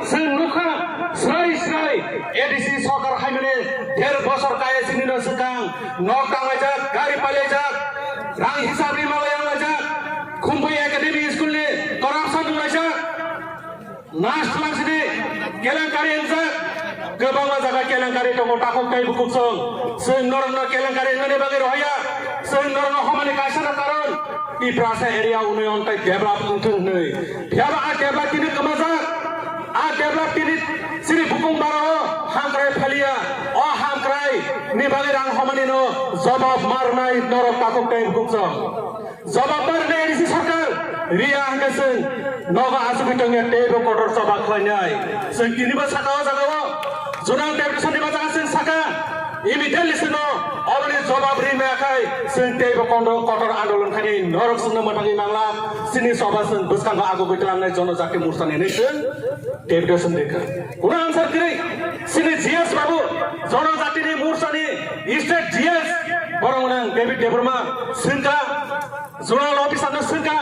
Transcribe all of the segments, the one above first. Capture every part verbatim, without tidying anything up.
Chwng nukha, srai srai A D C sorkar haimani der bosor kaya chini no swkang nok tanglaijak, gari pailaijak, rang hisab ri malai wnglaijak, Khumpui Academy School ni corruption wnglaijak, nas twlang sini kelenkari wngjak, kwbangma jaga kelenkari tongo takhuk tei bukhuk chwng, chwng norokno kelenkari wngnani bagwi rohorya, chwng norokno homani kaisa no karon, Tiprasa area unoyon tei develop wngthung hwnwi. Phiyaba a develop tini kwmajak. A develop tini chini bukung barao hamkrai phaliya. O hamkrai ni bagwi rang homani no jobab marnai norok takhuk tei bukung chwng. Jobab marnai A D C sorkar riya hwnkhe chwng nogo achugwi tongya teibo kotor choba khlainai. Chwng tinibo saka o jagao. Zonal deputation ni bacha chwng saka, immediately chwngno oboni jobab ri maya khai chwng teibo kondo kotor andolon khainai norok chwngno mwthangwi mangla, chini choba chwng bwskango agugwi tlangnai Jonojati Morchani hinwi chwng deputation rikha. Kuno answer kwrwi, chini G S babu, Jonojatini Morchani state G S, borok nang David Debbarma, chwngkha, zonal officer no chwngkha,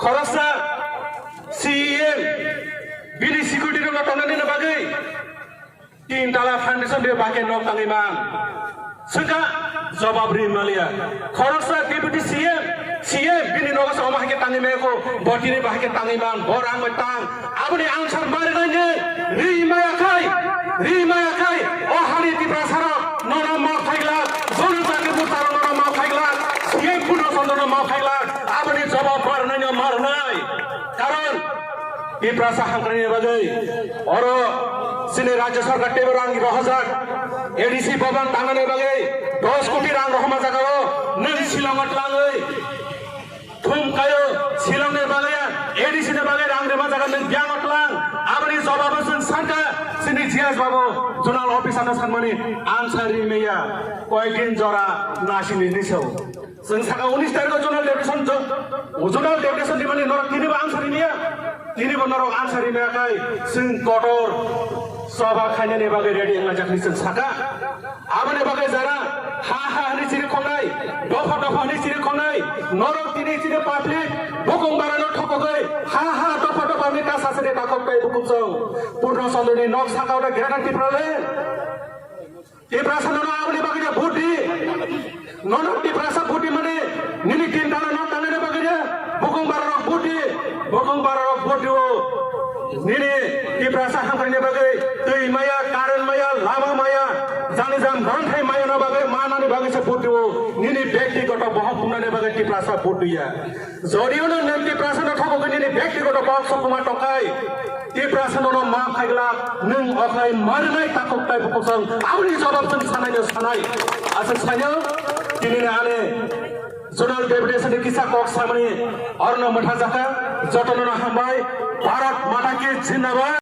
khoroksa C E M, bini security rokno tongnani bagwi, Tin tala foundation de bahai khe nok tangwi man. Swngkha jobab ri maliya. Khoroksa deputy C M, C M bini nogo sa omo hai khe tangwi maya kho, bo tini bahai khe tangwi man, bo rang bai tang. Aboni answer mari nai ne, ri maya khai, ri maya khai. O hani Tiprasa rok nono ma khaigla, Jonojati Morcha rok nono ma khaigla, C M Purno Chandra no ma khaigla. Aboni jobab mar nai no mar nai. Karon Tiprasa hamkrai ni bagwi oro chini rajya sarkar teibo rang rohorjak, A D C bhaban tangnani bagwi dos koti rang rohorma jagao nwng Shillong o tlangwi thum kaio, Shillong ni bagwi A D C ni bagwi rang rema jaga nwng biyang o tlang, aboni jobab o chwng sankha chini G S babu zonal officer no sanmani answer ri maya, koyekdin jora nasini nisao. Chwng saka unis tarikh o zonal deputation jo-, zonal deputation ni mani norok tini bo answer ri maya, tini bo norok answer ri maya khai chwng kotor choba khainani bagwi ready wnglaijak hinwi chwng saka. Aboni bagwi jara ha ha hinwi chiri khongnai, dopha dopha hinwi chiri khongnai, norok tini chini public bukung barano thokogwi ha ha dopha dopha hinwi ta sasani takhok tai bukung chwng Purno Chandra ni nok saka o Greater Tipraland. Tiprasa nono aboni bagwi de vote di. Nono Tiprasa vote di mane nini tin tala nok tangnani bagwi de bukung bararok vote di. Bukung bararok vote di o. Nini Tiprasa hamkrai ni bagwi twi maya, current maya, lama maya, jani jam banthai maya no bagwi manani bagwi se vote di o. Nini bektigoto bohok kumnani bagwi Tiprasa vote di ya. Jodi ono nwng Tiprasa no thokogwi nini bektigoto kok sokuma tongkhai, Tiprasa nono ma khaigla, nwng okhai marinai takhuk tai bukusong, aboni jawab chwng sanai no sanai. Aswk saino, tini ni ani zonal deputation ni kisa kok samani, orno mwtha jakha, jotono no hambai, Bharat Mata ki Zindabad.